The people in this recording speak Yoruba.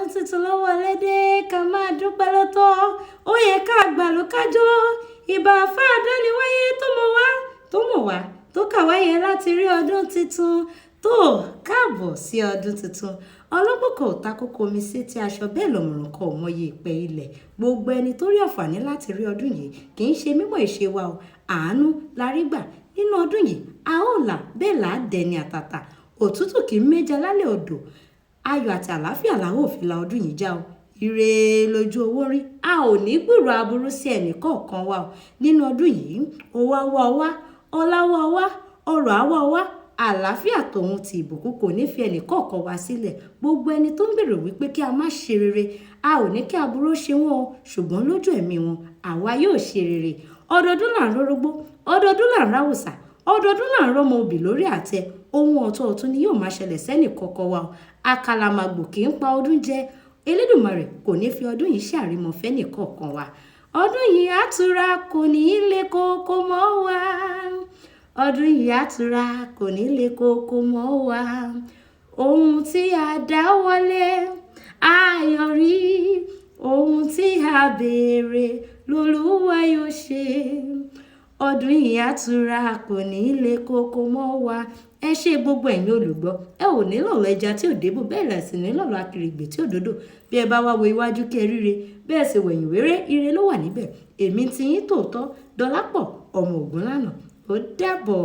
Ọdún tuntun ló wọlé dé, ká máa dúpẹ́ lọ́tọ̀. Ó yẹ ká gbàlù kájọ. Ìbà fáadániwáyé tó mọ̀ wá, tó mọ̀ wá, tó kà wáyé láti rí ọdún tuntun. Tó káàbọ̀ sí ọdún tuntun. Ọlọ́gbọ́n kò ta kókó omi sí tí aṣọ, bẹ́ẹ̀ lọ̀mọ̀ràn kan ò mọyì ìpẹ́ ilẹ̀. Gbogbo ẹni tó rí àǹfààní láti rí ọdún yìí, kì í ṣe mímọ̀ ìṣe wa o. Àánú la rí gbà nínú ọdún yìí. A ó là bẹ́ẹ̀ là á dẹni àtàtà. Òtútù kì í méja lálẹ́ odò. Ayọ̀ àti àlàáfíà la ó fi la ọdún yìí já o. Ire lójú owó rí. A ò ní gbúrò aburú sí ẹnì kọ̀ọ̀kan wa o. Nínú ọdún yìí, owó á wá ọ wá, ọlá wá ọ wá, ọrọ̀ á wá ọ wá, àlàáfíà tòun ti ìbùkún kò ní fi ẹnì kọ̀ọ̀kan wa sílẹ̀. Gbogbo ẹni tó ń gbèrò wípé kí a má ṣe rere, a ò ní kí aburú ṣe wọ́n o, ṣùgbọ́n lójú ẹ̀mí wọn, àwa yóò ṣe rere. Ọdọọdún là ń rórógbó, ọdọọdún là ń ráwùsà, ọdọọdún là ń rọ́mọ obì lórí àtẹ. Ohun ọ̀tun ọ̀tun ni yóò máa ṣẹlẹ̀ sẹ́nì kọ̀ọ̀kan wa o. Àkàlàmàgbò kì í pa ọdún jẹ. Elédùmarè kò ní fi ọdún yìí ṣàrímọ̀ fẹ́nì kọ̀ọ̀kan wa. Ọdún yìí á tura, kò ní í le koko mọ́ wa. Ọdún yìí á tura, kò ní le koko mọ́ wa. Ohun tí a dá wọlé, á yọrí. Ohun tí a béèrè lolúwa yóò ṣe. Ọdún yìí á tura, kò ní le koko mọ́ wa. Ẹ ṣé gbogbo ẹ̀yin olùgbọ́. Ẹ ò ní lọ̀lọ̀ ẹja tí ò débù, bẹ́ẹ̀ lẹ̀ sì ní lọ̀lọ̀ akèrègbè tí ò dódò. Bí ẹ bá wá wo iwájú kí ẹ ríre, bẹ́ẹ̀ sì wẹ̀yìn wéré, ire ló wà níbẹ̀. Èmi ti yín tòótọ́, Dọlápọ̀ ọmọ Ògúnlànà. Ó dàbọ̀.